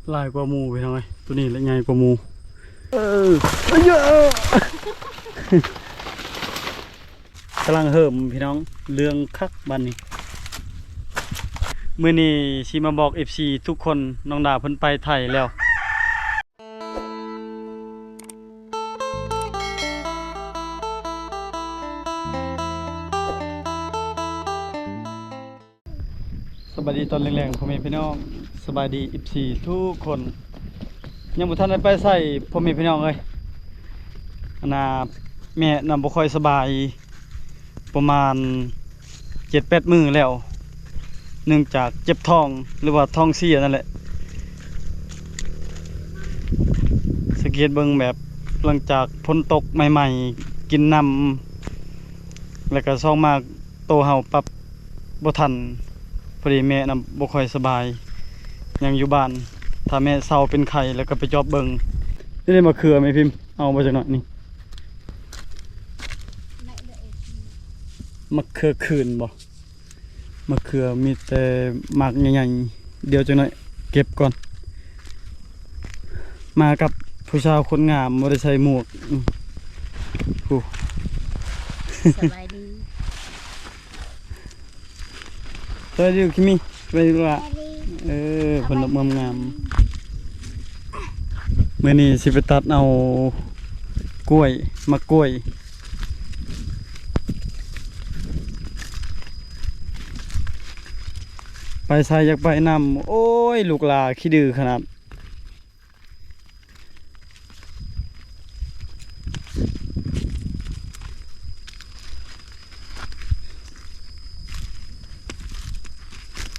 ຫຼາຍກວ່າໝູ່ພີ່ນ້ອງເອີຍ ໂຕນີ້ລະໃຫຍ່ກວ່າໝູ່. ເອີ ເອີ ກຳລັງເຮີ້ມພີ່ນ້ອງ ເລື່ອງຄັກບາດນີ້. ມື້ນີ້ຊິມາບອກເອັຟຊີທຸກຄົນ ນ້ອງດາເພິ່ນໄປໄທແລ້ວ. ສະບາຍດີຕອນແລງໆ ພໍ່ແມ່ພີ່ນ້ອງ ສະບາຍດີ ເອັຟຊີ ທຸກຄົນ. ຍັງບໍ່ທັນໄດ້ໄປໃສ ພໍ່ແມ່ພີ່ນ້ອງເອີຍ. ອັນນ່າ ແມ່ນຳບໍ່ຄ່ອຍສະບາຍ ປະມານເຈັດແປດມື້ແລ້ວ ເນື່ອງຈາກເຈັບທ້ອງ ຫຼືວ່າທ້ອງເສຍນັ້ນແຫຼະ. ສັງເກດເບິ່ງແບບ ຫຼັງຈາກຝົນຕົກໃໝ່ໆ ກິນນ້ຳ ແລ້ວກະຊອກມາ ໂຕເຮົາປັບບໍ່ທັນ ພໍດີແມ່ນຳບໍ່ຄ່ອຍສະບາຍ ຍັງຢູ່ບ້ານ. ຖ້າແມ່ເຊົາເປັນໄຂ້ແລ້ວກໍໄປຈອບເບິ່ງ. ນີ້ເດ້ມະເຂືອແມ່ພິມ ເອົາບໍ່ຈັກໜ້ອຍນີ້. ມະເຂືອຂືນບໍ່? ມະເຂືອມີແຕ່ໝາກໃຫຍ່ໆ. ດຽວຈັກໜ້ອຍເກັບກ່ອນ. ມາກັບຜູ້ສາວຄົນງາມ ບໍ່ໄດ້ໃສ່ໝວກ. ອື ຜູ້ ສະບາຍດີ ສະບາຍດີຄິມມີ ສະບາຍດີລະ. ເອີ ເພິ່ນລະງາມໆ. ມື້ນີ້ຊິໄປຕັດເອົາກ້ວຍ ໝາກກ້ວຍ ໄປໃສຢາກໄປນຳ. ໂອ້ຍ ລູກຫຼ້າຂີ້ດື້ຂະໜາດ.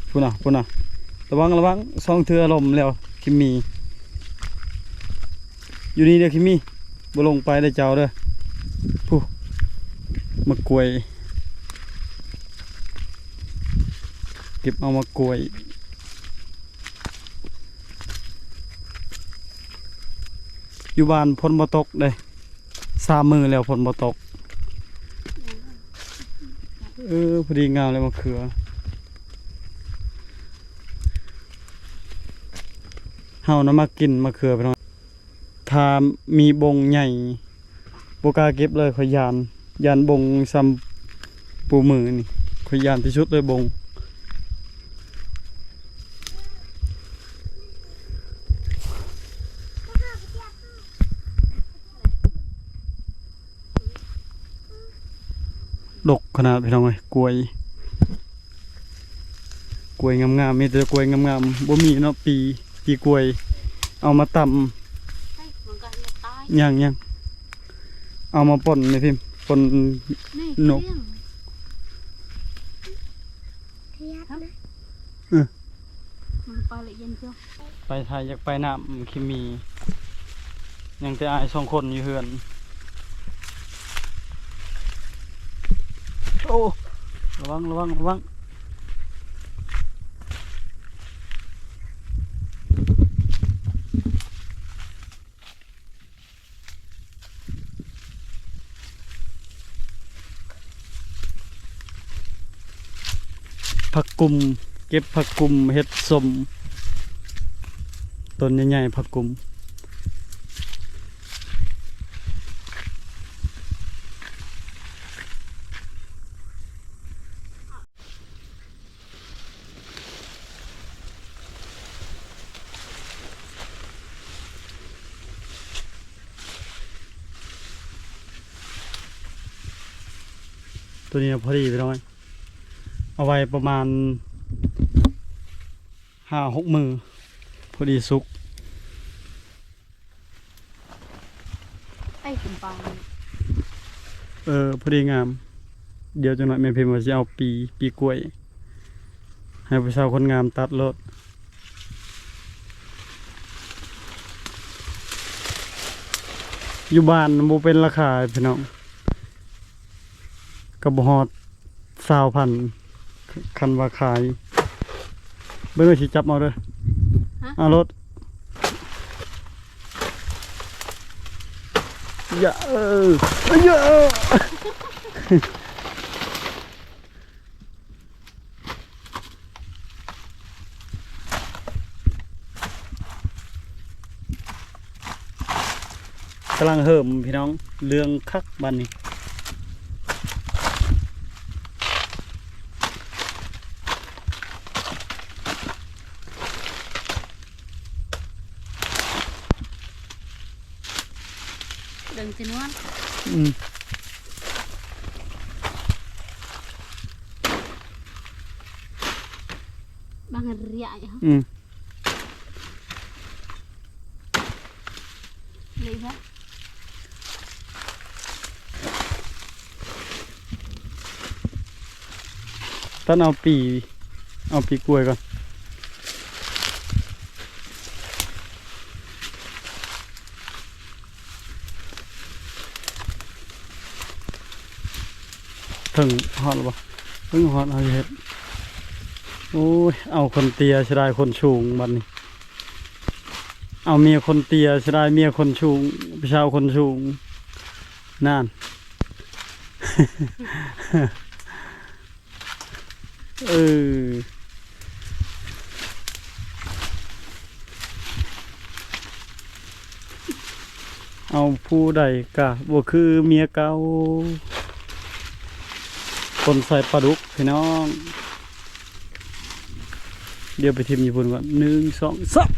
ພຸ້ນນະ ພຸ້ນນະ ລະວັງ ລະວັງ ສອງເທື່ອລົ້ມແລ້ວ ຄິມມີ. ຢູ່ນີ້ເດີຄິມມີ ບໍ່ລົງໄປເດີເຈົ້າເດີ. ພຸ້ນ ໝາກກ້ວຍ ເກັບເອົາໝາກກ້ວຍ. ຢູ່ບ້ານຝົນບໍ່ຕົກເດ້ ສາມມື້ແລ້ວຝົນບໍ່ຕົກ. ເອີ ພໍດີງາມເລີຍມະເຂືອ. ເຮົານະມັກກິນມະເຂືອພີ່ນ້ອງ. ຖ້າມີບົງໃຫຍ່ ບໍ່ກ້າເກັບເລີຍ ຂ້ອຍຢ້ານ ຢ້ານບົງສ່ຳປູມືນີ້ ຂ້ອຍຢ້ານທີ່ສຸດເລີຍບົງ. ດົກຂະໜາດພີ່ນ້ອງເອີຍ ກ້ວຍ. ກ້ວຍງາມໆ ມີແຕ່ກ້ວຍງາມໆ ບໍ່ມີເນາະ ປີ ປີກ້ວຍ ເອົາມາຕຳ. ຍັງໆ ເອົາມາປົ່ນແມ່ພິມ ປົ່ນນົກ. ເອີ ໄປໄທຢາກໄປນ້ຳຄິມມີ ຍັງແຕ່ອ້າຍສອງຄົນຢູ່ເຮືອນ. ໂອ້ ລະວັງ ລະວັງ ລະວັງ. ຜັກກຸມ ເກັບຜັກກຸມເຮັດສົ້ມ ຕົ້ນໃຫຍ່ໆ ຜັກກຸມ. ໂຕນີ້ພໍດີພີ່ນ້ອງ ເອົາໄວ້ປະມານຫ້າຫົກມື້ ພໍດີສຸກ. ໄອ້ກິນປາ ເອີ ພໍດີງາມ. ດຽວຈັກໜ້ອຍແມ່ພິມວ່າຊິເອົາປີ ປີກ້ວຍ ໃຫ້ຜູ້ສາວຄົນງາມຕັດໂລດ. ຢູ່ບ້ານບໍ່ເປັນລາຄາພີ່ນ້ອງ ກໍບໍ່ຮອດຊາວພັນ ຄັນວ່າຂາຍ. ເບິ່ງຊິຈັບເອົາເດີ ເອົາໂລດ. ຢ່າ ເອີ ຢ່າ. ກຳລັງເຮີ້ມພີ່ນ້ອງ ເຫຼືອງຄັກບາດນີ້. ເບິ່ງຈຳນວນ ອືມ ບາງເຣຍ ອືມ ເລີຍວ່າ ຕັດເອົາປີ ເອົາປີກ້ວຍກ່ອນ. ເຖິງຮອດແລ້ວບໍ່? ເຖິງຮອດ ເຮົາຊິເຮັດ ໂອ້ຍ ເອົາຄົນເຕ້ຍ ເສຍດາຍຄົນສູງ ບັດນີ້ ເອົາເມຍຄົນເຕ້ຍ ເສຍດາຍເມຍຄົນສູງ ຜູ້ສາວຄົນສູງ ນັ້ນ. ເອີ ເອົາຜູ້ໃດກະບໍ່ຄືເມຍເກົ່າ. ຄົນໃສ່ປາດຸກພີ່ນ້ອງ ດຽວໄປຖິ້ມຢູ່ພຸ້ນກ່ອນ ໜຶ່ງ ສອງ ສາມ.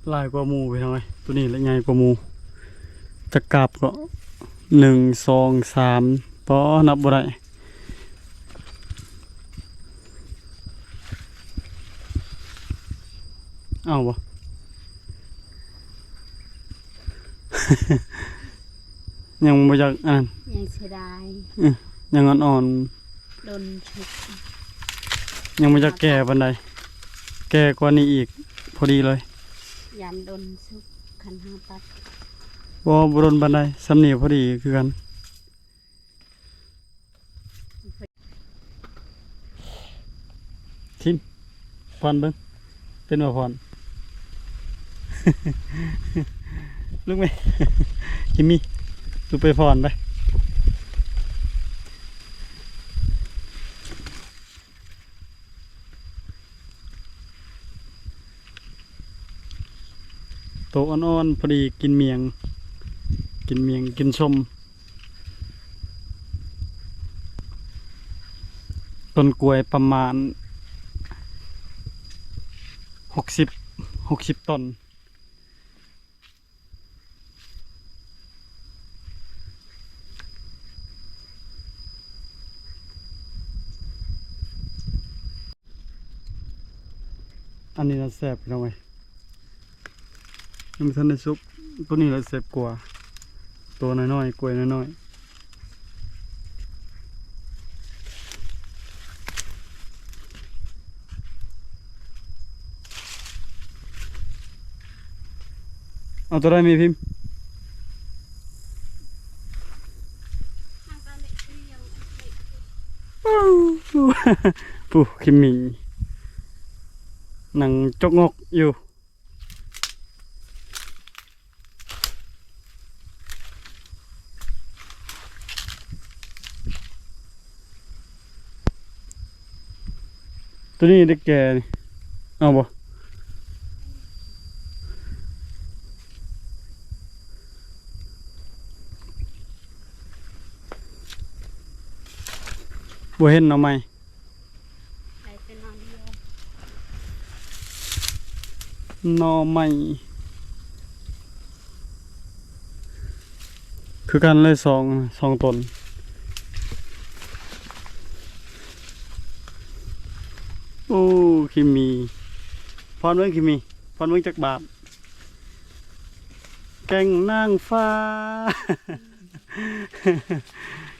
ຫຼາຍກວ່າໝູ່ພີ່ນ້ອງເອີຍ ໂຕນີ້ລະໃຫຍ່ກວ່າໝູ່ ຈັກກາບກໍ ໜຶ່ງ ສອງ ສາມ ປໍ ນັບບໍ່ໄດ້ ເອົາບໍ່? ຍັງບໍ່ຢາກອັນນັ້ນ ຍັງເສຍດາຍ ອື ຍັງອ່ອນໆ ດົນສຸກ ຍັງບໍ່ຢາກແກ່ປານໃດ ແກ່ກວ່ານີ້ອີກ ພໍດີເລີຍ ຢ້ານດົນສຸກ ຄັນເຮົາຕັດ ບໍ່ ບໍ່ດົນປານໃດ ສ່ຳນີ້ພໍດີຄືກັນ. ທິມ ຜ່ອນເບິ່ງ ເປັນບໍ່ຜ່ອນ ລຸກແມ່ ຄິມມີ ລຸກໄປຜ່ອນໄປ. ໂຕອ່ອນໆ ພໍດີກິນໝ້ຽງ ກິນໝ້ຽງ ກິນສົ້ມ. ຕົ້ນກ້ວຍປະມານຫົກສິບ ຫົກສິບຕົ້ນ. ອັນນີ້ລະແຊບພີ່ນ້ອງເອີຍ ຍັງບໍ່ທັນໄດ້ສຸກ ໂຕນີ້ລະແຊບກວ່າ ໂຕນ້ອຍໆ ກ້ວຍນ້ອຍໆ. ເອົາໂຕໃດແມ່ພິມ? ປູ້ ຄິມມີ່ ນັ່ງຈົກງົກຢູ່. ໂຕນີ້ໄດ້ແກ່ນີ້ ເອົາບໍ່? ບໍ່ເຫັນໜໍ່ໄມ້. ໄດ້ແຕ່ໜໍ່ດຽວ ໜໍ່ໄມ້ຄືກັນເລີຍ ສອງ ສອງຕົ້ນ. ໂອ້ ຄິມມີ່ ຜ່ອນເບິ່ງ ຄິມມີ່ ຜ່ອນເບິ່ງຈັກບາດ. ແກ້ງນາງຟ້າ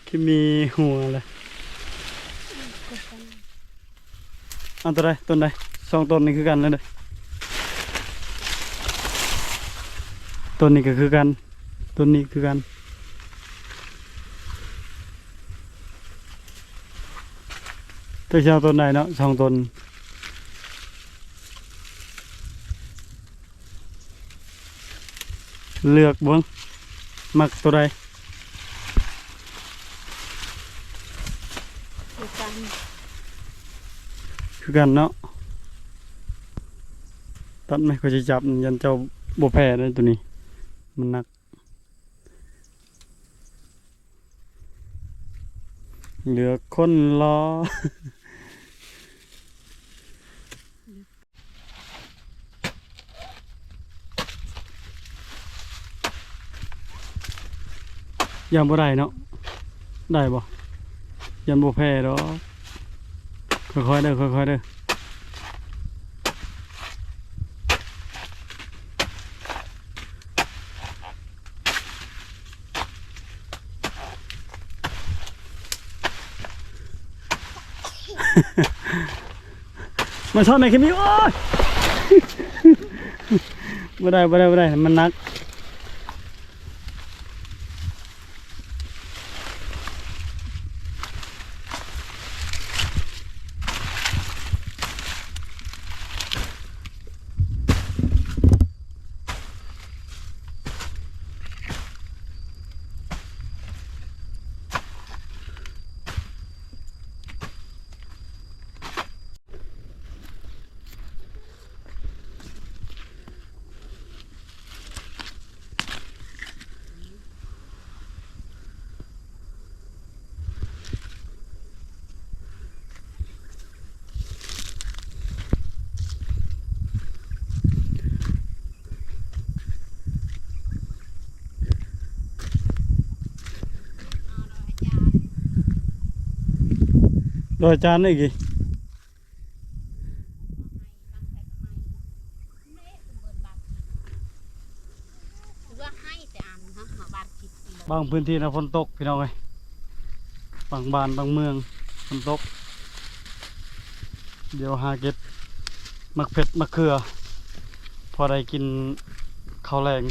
ຄິມມີ່ຫົວລະ. ເອົາໂຕໃດ? ຕົ້ນໃດ? ສອງຕົ້ນນີ້ຄືກັນເລີຍເດີ້. ຕົ້ນນີ້ກໍຄືກັນ ຕົ້ນນີ້ຄືກັນ. ເຈົ້າຊິເອົາຕົ້ນໃດເນາະ? ສອງຕົ້ນ. ເລືອກເບິ່ງ ມັກໂຕໃດ? ຄືກັນ ກັນເນາະ. ຕັດໄມ້ ຂ້ອຍຊິຈັບ ຢ້ານເຈົ້າບໍ່ແພ້ເດ້ ໂຕນີ້ມັນໜັກ. ເຫຼືອຄົນລໍ. ຢ້ານບໍ່ໄດ້ເນາະ. ໄດ້ບໍ່? ຢ້ານບໍ່ແພ້ດອກ. ຄ່ອຍໆເດີ ຄ່ອຍໆເດີ. ມາຊອນໃນເຄມີ. ໂອ້ຍ ບໍ່ໄດ້ ບໍ່ໄດ້ ບໍ່ໄດ້ ມັນໜັກ. ໂດຍ ຈານນີ້ກີ້ ບາງພື້ນທີ່ນະ ຝົນຕົກ ພີ່ນ້ອງເອີຍ. ບາງບ້ານບາງເມືອງຝົນຕົກ. ດຽວຫາເກັບໝາກເຜັດໝາກເຂືອ ພໍໄດ້ກິນເຂົ້າແລງ.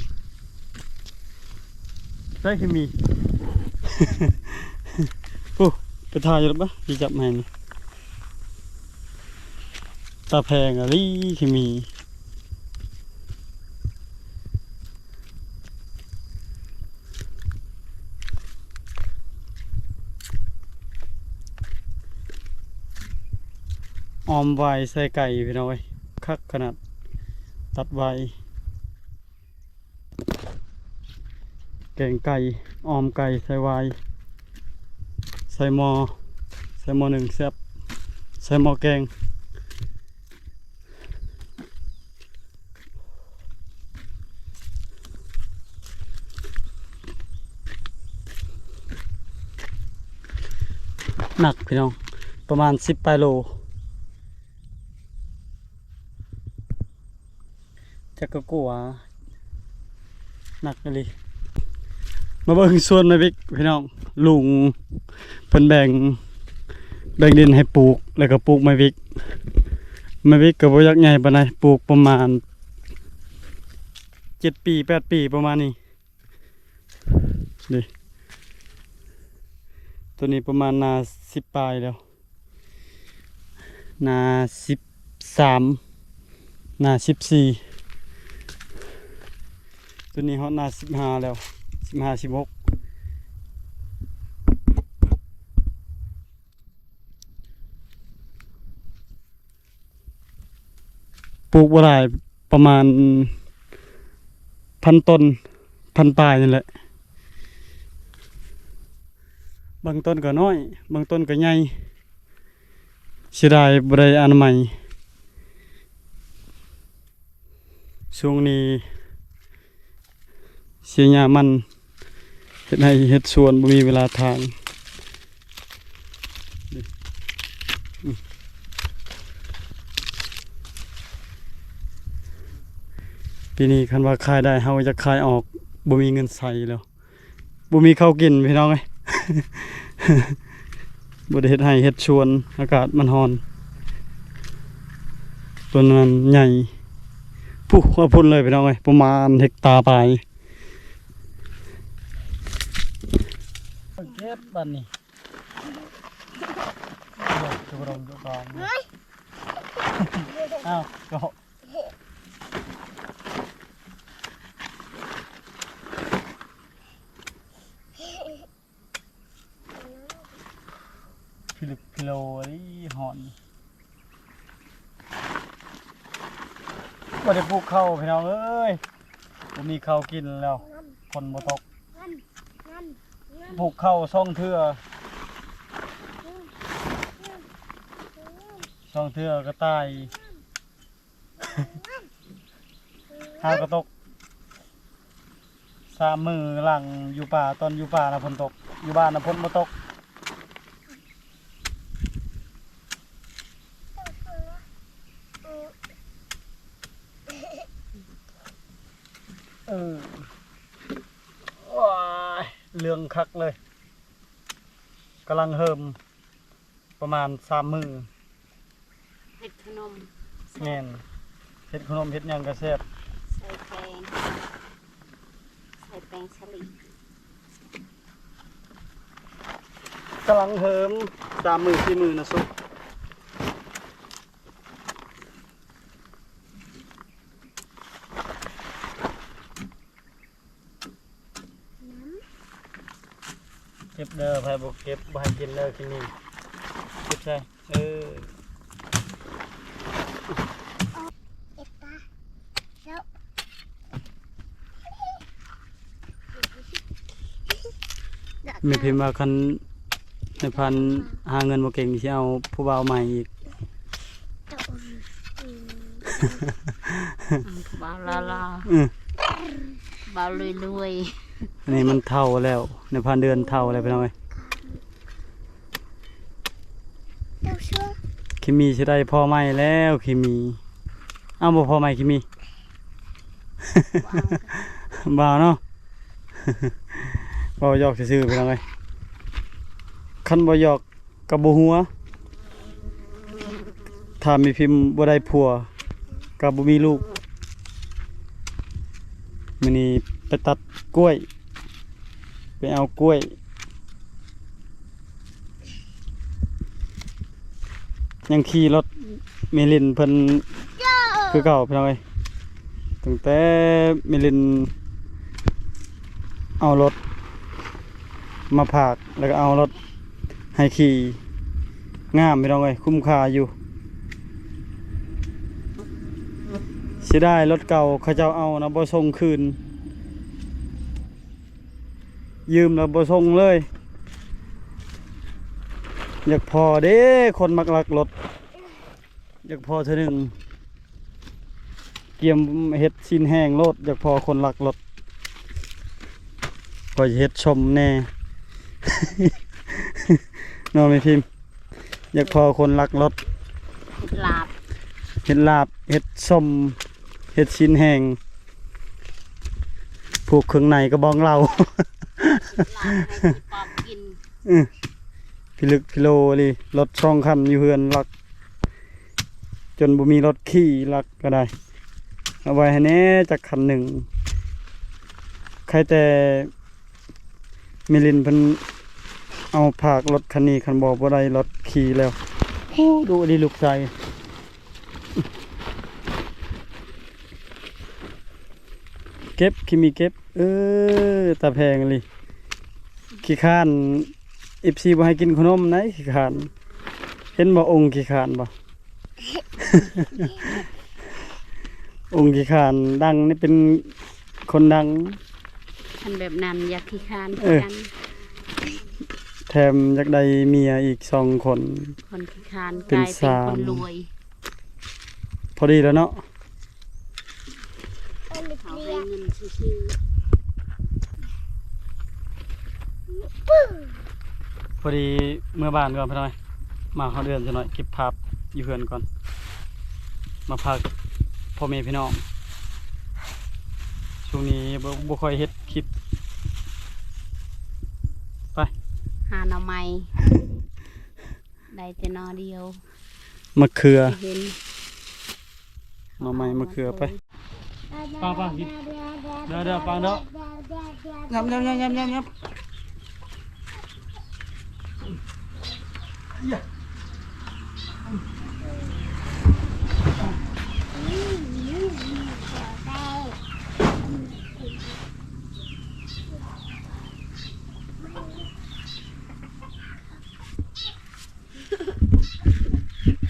ໃສເຄມີ? ໂອ້ ໄປຖ່າຍຢູ່ລະບະ ຊິຈັບໃຫ້ນີ້. ຕາແພງອີ່ຫຼີເຄມີ. ອອມຫວາຍໃສ່ໄກ່ ພີ່ນ້ອງເອີຍ ຄັກຂະໜາດ. ຕັດຫວາຍ ແກງໄກ່ ອອມໄກ່ໃສ່ຫວາຍ ໃສ່ໝໍ້ ໃສ່ໝໍ້ໜຶ້ງແຊບ ໃສ່ໝໍ້ແກງ. ໜັກ ພີ່ນ້ອງ ປະມານສິບປາຍໂລ. ຈັກກະກົວ ໜັກອີ່ຫຼີ. ມາເບິ່ງສວນແມ່ວິກ ພີ່ນ້ອງ. ລຸງເພິ່ນແບ່ງ ແບ່ງດິນໃຫ້ປູກ ແລ້ວກໍປູກແມ່ວິກ. ແມ່ວິກກໍບໍ່ຢາກໃຫຍ່ປານໃດ ປູກປະມານເຈັດປີ ແປດປີ ປະມານນີ້. ນີ້ ໂຕນີ້ປະມານໜ້າສິບປາຍແລ້ວ ໜ້າສິບສາມ ໜ້າສິບສີ່. ໂຕນີ້ຮອດໜ້າສິບຫ້າແລ້ວ ສິບຫ້າ ສິບຫົກ. ປູກບໍ່ຫຼາຍ ປະມານພັນຕົ້ນ ພັນປາຍນີ້ແຫຼະ. ບາງຕົ້ນກໍນ້ອຍ ບາງຕົ້ນກໍໃຫຍ່ ເສຍດາຍບໍ່ໄດ້ອະນາໄມ. ຊ່ວງນີ້ ເສຍຫຍ້າມັນ ເຮັດໄຮ່ເຮັດສວນ ບໍ່ມີເວລາຖາງ. ປີນີ້ຄັນວ່າຂາຍໄດ້ ເຮົາຢາກຂາຍອອກ ບໍ່ມີເງິນໃຊ້ແລ້ວ. ບໍ່ມີເຂົ້າກິນ ພີ່ນ້ອງເອີຍ ບໍ່ໄດ້ເຮັດໄຮ່ເຮັດສວນ ອາກາດມັນຮ້ອນ. ຕົ້ນນັ້ນໃຫຍ່ ພຸ້ນ ພຸ້ນເລີຍ ພີ່ນ້ອງເອີຍ ປະມານເຮັກຕາປາຍ. ເກັບບາດນີ້ ເກັບ ເກັບລົງຢູ່ກ່ອນ. ອ້າວ ເກາະ ພິລຶກພິໂລ ອັນນີ້ຮ້ອນ. ບໍ່ໄດ້ປູກເຂົ້າພີ່ນ້ອງເອີຍ ບໍ່ມີເຂົ້າກິນແລ້ວ ຝົນບໍ່ຕົກ. ປູກເຂົ້າສອງເທື່ອ ສອງເທື່ອກໍຕາຍ. ຫາກະຕົກສາມມື້ຫຼັງຢູ່ປ່າ ຕອນຢູ່ປ່ານະຝົນຕົກ ຢູ່ບ້ານນະຝົນບໍ່ຕົກ. ເອີ ວ້າຍ ເຫຼືອງຄັກເລີຍ ກຳລັງເຮີມ ປະມານສາມມື້ ເຮັດຂະໜົມ ແມ່ນ ເຮັດຂະໜົມເຮັດຫຍັງກະແຊບ ໃສ່ແປ້ງ ໃສ່ແປ້ງສາລີ ກຳລັງເຮີມ ສາມມື້ສີ່ມື້ນະສຸກ. ເກັບເດີ ໃຜບໍ່ເກັບບໍ່ໃຫ້ກິນເດີ ກິນນີ້ ເກັບໃສ່ ເອີ ແມ່ພິມວ່າຄັນ ໃນພັນຫາເງິນບໍ່ເກັ່ງ ຊິເອົາຜູ້ບ່າວໃໝ່ອີກ ອືມ ບ່າວລາວໆ ອືມ ບ່າວລວຍໆ ອັນນີ້ມັນເຖົ້າແລ້ວ ໃນພັນເດືອນເຖົ້າແລ້ວພີ່ນ້ອງເອີຍ. ເຈົ້າຊ່ວງ ຄິມີຊິໄດ້ພໍ່ໃໝ່ແລ້ວ ຄິມີ ເອົາ ບໍ່ພໍ່ໃໝ່ຄິມີ ບໍ່ເອົາເນາະ ເວົ້າຢອກຊື່ໆ ພີ່ນ້ອງເອີຍ ຄັນບໍ່ຢອກ ກໍບໍ່ຫົວ ຖ້າແມ່ພິມບໍ່ໄດ້ຜົວ ກໍບໍ່ມີລູກ. ມື້ນີ້ໄປຕັດກ້ວຍ ໄປເອົາກ້ວຍ ຍັງຂີ່ລົດແມ່ລິນເພິ່ນຄືເກົ່າ ພີ່ນ້ອງເອີຍ. ຕັ້ງແຕ່ແມ່ລິນເອົາລົດມາຝາກ ແລ້ວກໍເອົາລົດໃຫ້ຂີ່ ງາມພີ່ນ້ອງເອີຍ ຄຸ້ມຄ່າຢູ່. ເສຍດາຍລົດເກົ່າເຂົາເຈົ້າເອົານະ ບໍ່ສົ່ງຄືນ ຢືມແລ້ວບໍ່ສົ່ງເລີຍ. ຢາກພໍ້ເດ້ ຄົນມັກລັກລົດ. ຢາກພໍ້ເທື່ອໜຶ່ງ ກຽມເຮັດຊີ້ນແຫ້ງໂລດ ຢາກພໍ້ຄົນລັກລົດ ຂ້ອຍຊິເຮັດສົ້ມແດ່ ເນາະແມ່ພິມ ຢາກພໍ້ຄົນລັກລົດ ເຮັດລາບ ເຮັດລາບ ເຮັດສົ້ມ ເຮັດຊີ້ນແຫ້ງ ຜູກເຄື່ອງໃນກະບອງເຫຼົ້າ ເຮັດລາບໃຫ້ຜູ້ປອບກິນ ອື ພິລຶກພິໂລອີ່ຫຼີ ລົດສອງຄັນຢູ່ເຮືອນລັກ ຈົນບໍ່ມີລົດຂີ່ລັກກໍໄດ້ ເອົາໄວ້ໃຫ້ແດ່ຈັກຄັນໜຶ່ງ. ໃຄແຕ່ມິລິນເພິ່ນເອົາພາກລົດຄັນນີ້ ຄັນບໍ່ ບໍ່ໄດ້ລົດຂີ່ແລ້ວ. ໂອ້ ດຸດີລູກຊາຍ. ເກັບ ຄິມີເກັບ ເອີ ຕາແພງອີ່ຫຼີ ຂີ້ຄ້ານ ເອັຟຊີ ບໍ່ໃຫ້ກິນຂະໜົມໃດ ຂີ້ຄ້ານ ເຫັນບໍ່ ອົງຂີ້ຄ້ານບໍ່ ອົງຂີ້ຄ້ານ ດັງນີ້ເປັນຄົນດັງ ຄັນແບບນັ້ນຢາກຂີ້ຄ້ານ ເອີ ຄືກັນ ແຖມຢາກໄດ້ເມຍອີກສອງຄົນ ຄົນຂີ້ຄ້ານ ເປັນ ກາຍເປັນ ສາມ ຄົນລວຍ ພໍດີແລ້ວເນາະ. ເຮົາໃຫ້ເງິນຊື່ໆ ພໍດີເມືອບ້ານກ່ອນພີ່ນ້ອງ ມາຮອດເຮືອນຊະໜ້ອຍ ເກັບພາບຢູ່ເຮືອນກ່ອນ ມາພາກພໍ່ແມ່ພີ່ນ້ອງ ຊ່ວງນີ້ບໍ່ ບໍ່ຄ່ອຍເຮັດຄລິບ ໄປ ຫາໜໍ່ໄມ້ ໄດ້ແຕ່ໜໍ່ດຽວ ມະເຂືອ ເຫັນ ໜໍ່ໄມ້ມະເຂືອ ໄປ ປາງ ປາງ ກິນ ເດີ ເດີ ປາງ ເດີ ຍຳ ຍຳ ຍຳ ຍຳ ຍຳ ຍຳ.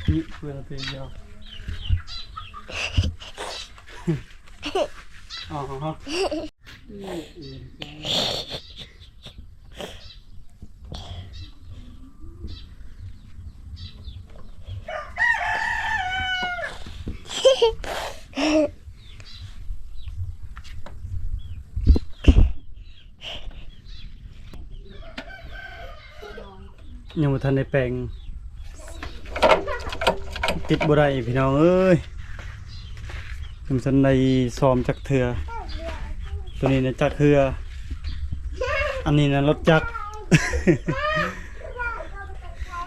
ນີ້ເພື່ອນເພງດຽວ ອໍ ຍັງບໍ່ທັນໄດ້ແປງ ຕິດບໍ່ໄດ້ພີ່ນ້ອງເອີຍ ຍັງບໍ່ທັນໄດ້ສ້ອມຈັກເທື່ອ. ໂຕນີ້ນະຈັກເຮືອ ອັນນີ້ນະລົດຈັກ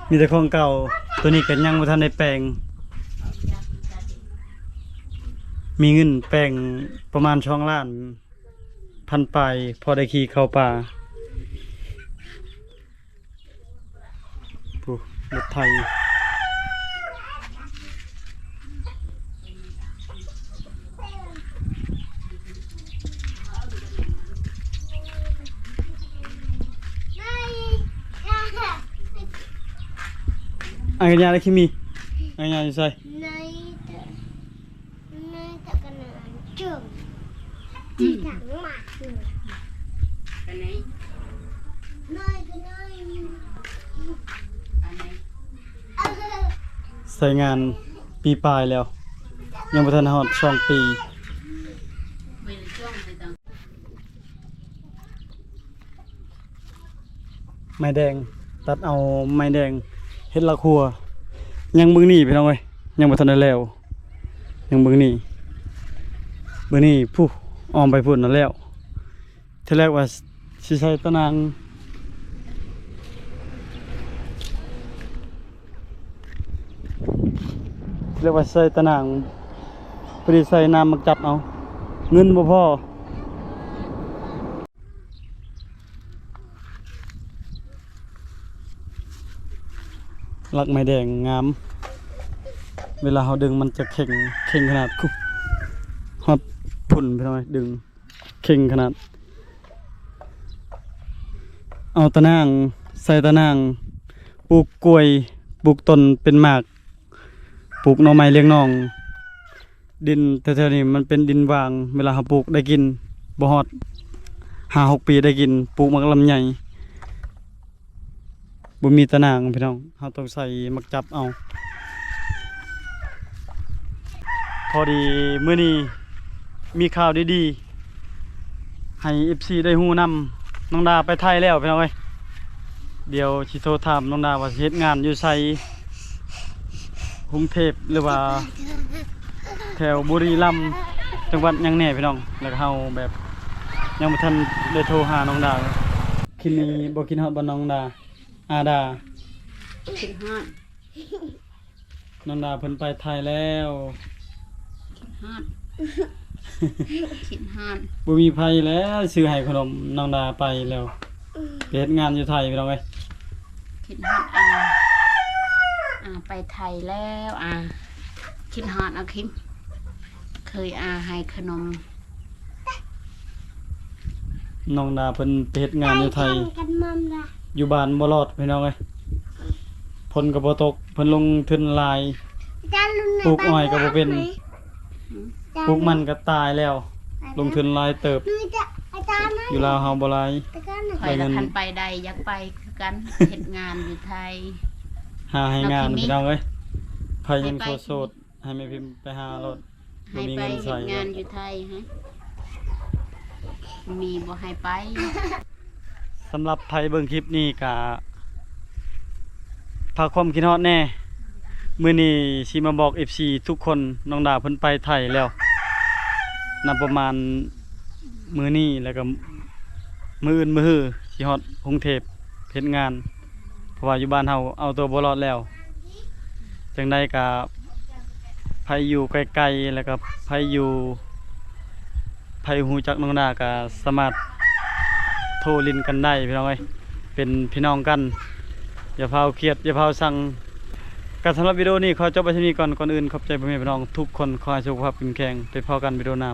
ມີແຕ່ຂອງເກົ່າ. ໂຕນີ້ກໍຍັງບໍ່ທັນໄດ້ແປງ ມີເງິນແປງປະມານສອງລ້ານ ພັນປາຍ ພໍໄດ້ຂີ່ເຂົ້າປ່າ. ໂອ້ ລົດໄຖ ອາຍະຍາ ແລະ ຄິມີ ອາຍະຍາຢູ່ໃສ? ໃຊ້ງານປີປາຍແລ້ວ ຍັງບໍ່ທັນຮອດສອງປີ. ໄມ້ແດງ ຕັດເອົາໄມ້ແດງເຮັດລາຄົວ. ຍັງເບິ່ງນີ້ພີ່ນ້ອງເອີຍ ຍັງບໍ່ທັນໄດ້ແລ້ວ. ຍັງເບິ່ງນີ້ ເບິ່ງນີ້ ພຸ້ນ ອ້ອມໄປພຸ້ນນະແລ້ວ. ທີແລກວ່າຊິໃສ່ຕາໜ່າງ ເອີ້ນວ່າໃສ່ຕາໜ່າງ ພໍດີໃສ່ນ້ຳໝາກຈັບເອົາ ເງິນບໍ່ພໍ. ຫຼັກໄມ້ແດງງາມ ເວລາເຮົາດຶງມັນຈະເຄັ່ງ ເຄັ່ງຂະໜາດ ຮອດພຸ້ນພີ່ນ້ອງເອີຍ ດຶງ ເຄັ່ງຂະໜາດ. ເອົາຕາໜ່າງ ໃສ່ຕາໜ່າງ ປູກກ້ວຍ ປູກຕົ້ນເປັນໝາກ ປູກໜໍ່ໄມ້ລ້ຽງໜອງ. ດິນແຖວໆນີ້ມັນເປັນດິນຫວ່າງ ເວລາເຮົາປູກໄດ້ກິນ ບໍ່ຮອດຫ້າຫົກປີໄດ້ກິນ. ປູກໝາກລຳໄຍ ບໍ່ມີຕາໜ່າງພີ່ນ້ອງ ເຮົາຕ້ອງໃສ່ໝາກຈັບເອົາ. ພໍດີມື້ນີ້ມີຂ່າວດີໆ ໃຫ້ເອັຟຊີໄດ້ຮູ້ນຳ ນ້ອງດາໄປໄທແລ້ວພີ່ນ້ອງເອີຍ. ດຽວຊິໂທຖາມນ້ອງດາວ່າຊິເຮັດງານຢູ່ໃສ ກຸງເທບ ຫຼືວ່າແຖວບຸຣີລຳ ຈັງຫວັດຫຍັງແດ່ພີ່ນ້ອງ. ແລ້ວເຮົາແບບຍັງບໍ່ທັນໄດ້ໂທຫານ້ອງດາ. ຄິນນີ້ບໍ່ຄິດຮອດບໍ່ນ້ອງດາ? ອາດາ ຄິດຮອດ. ນ້ອງດາເພິ່ນໄປໄທແລ້ວ ຄິດຮອດ ຄິດຮອດ. ບໍ່ມີໃຜແລ້ວຊື້ໃຫ້ຂະໜົມ ນ້ອງດາໄປແລ້ວ ໄປເຮັດງານຢູ່ໄທພີ່ນ້ອງເອີຍ. ຄິດຮອດອາ ອາໄປໄທແລ້ວ ອາ ຄິດຮອດອາຄິມ ເຄີຍອາໃຫ້ຂະໜົມ. ນ້ອງດາເພິ່ນໄປເຮັດງານຢູ່ໄທ ຢູ່ບ້ານບໍ່ລອດພີ່ນ້ອງເອີຍ ຝົນກໍບໍ່ຕົກ ເພິ່ນລົງທຶນຫຼາຍ ປູກອ້ອຍກໍບໍ່ເປັນ ປູກມັນກໍຕາຍແລ້ວ ລົງທຶນຫຼາຍເຕີບ. ຢູ່ລາວເຮົາບໍ່ຫຼາຍ ຂ້ອຍກໍຄັນໄປໄດ້ ຢາກໄປຄືກັນ ເຮັດງານຢູ່ໄທ ຫາໃຫ້ງານພີ່ນ້ອງເອີຍ. ໃຜຍັງໂສດ ໃຫ້ແມ່ພິມໄປຫາໂລດ ບໍ່ມີເງິນໃຊ້ ເຮັດງານຢູ່ໄທ ມີບໍ່ໃຫ້ໄປ. ສຳລັບໃຜເບິ່ງຄລິບນີ້ກະຝາກຄວາມຄິດຮອດແດ່. ມື້ນີ້ຊິມາບອກເອັຟຊີທຸກຄົນ ນ້ອງດາເພິ່ນໄປໄທແລ້ວ ນັບປະມານມື້ນີ້ ແລ້ວກະມື້ອື່ນມື້ຮືຊິຮອດກຸງເທບເຮັດງານ. ເພາະວ່າຢູ່ບ້ານເຮົາເອົາຕົວບໍ່ລອດແລ້ວ. ຈັ່ງໃດກະໃຜຢູ່ໄກໆ ແລ້ວກະໃຜຢູ່ ໃຜຮູ້ຈັກນ້ອງດາກະສາມາດໂທຫຼິ້ນກັນໄດ້ພີ່ນ້ອງເອີຍ ເປັນພີ່ນ້ອງກັນ ຢ່າພາວຄຽດ ຢ່າພາວຊັງ. ກະສຳລັບວິດີໂອນີ້ຂໍຈົບໄວ້ສ່ຳນີ້ກ່ອນ. ກ່ອນອື່ນຂອບໃຈພໍ່ແມ່ພີ່ນ້ອງທຸກຄົນ ຂໍໃຫ້ສຸຂະພາບເຂັ້ມແຂງ ໄປພໍ້ກັນວິດີໂອໜ້າ.